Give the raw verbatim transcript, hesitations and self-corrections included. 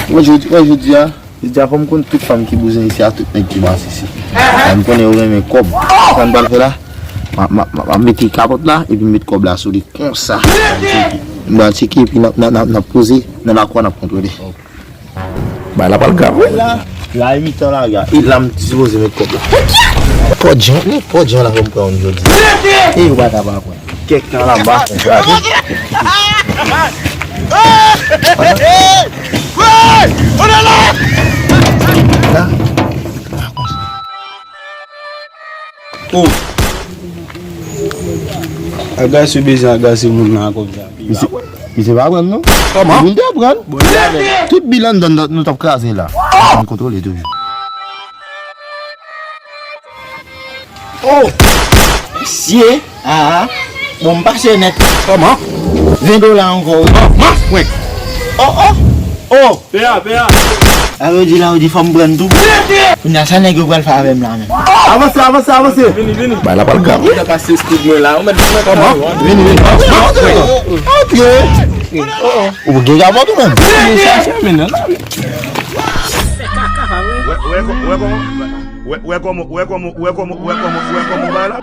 Mwen jodi, mwen jodi a, jodi a fò m konn tout fanm ki bouzen isi a, tout nèg ki masisi. Mwen konnen yo renmen kòb. Sa m pral fè la, m a, m a, m a, m a mete kapòt la, epi m met kòb la sou li konsa. M pral tcheke, epi n ap, n ap, n ap, n ap poze nan lakou a, n ap kontwole. Bay la pral grav, wi. La, la, e mitan lari a. E la m sipoze met kòb la. Pòdjan, ni pòdjan la fò m pran youn jodi. E yo pa ta pa pran. Kèk tan la m pa fè sa. La. Oh. Agase bezwen agase moun nan konsa. Misye, misye pa pran non. Kòman? Moun te pran. Tout bil anndan nou t ap kraze la. Ann kontwole toujou. Oh! Mesye! Ah! Bon, m pase nèt. Kòman? Ven dola ankò, wi. Oh, mas frenk! Oh, oh! Oh! Pè a, pè a! Sa vle di la, ou di fò m pran tou. Kounye a, sa nèg yo pral fè avè m la menm? Avanse, avanse, avanse! Vini, vini. Bay la pral grav. Ou ta pase stud mwen la, ou mèt mwen kòman? Vini, vini. Antre! Antre! Ou gen kapòt ou menm? Vini chache men nan la. Wè, wè, wè kòman, wè, wè kòman, wè kòman, wè kòman, wè kòman, wè kòman, wè la.